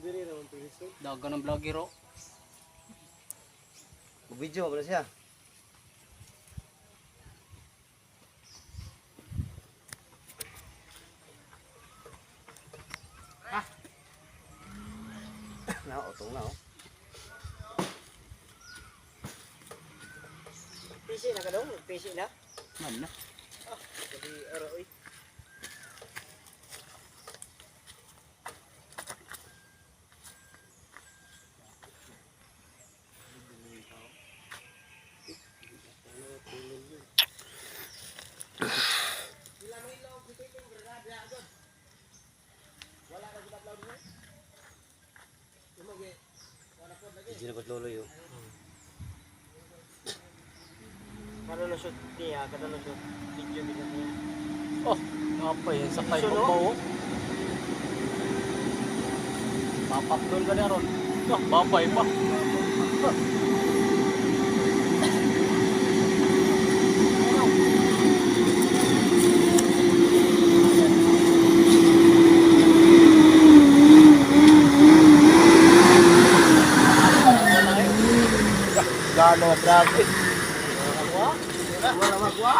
Diri naman piso. Daga ng vlogger oh. Video ba na siya? Ah. Na, utong na oh. Pisi na ka dong, pisi na. Man na. Jadi oro oy. Video na lolo yun. Kada na shoot niya, kada na shoot video video niya. Oh, nga yan sakay Suno? mo pa oh. Papap doon ka na ron. Ah, babay pa. Gano, grabe. Wala magwa.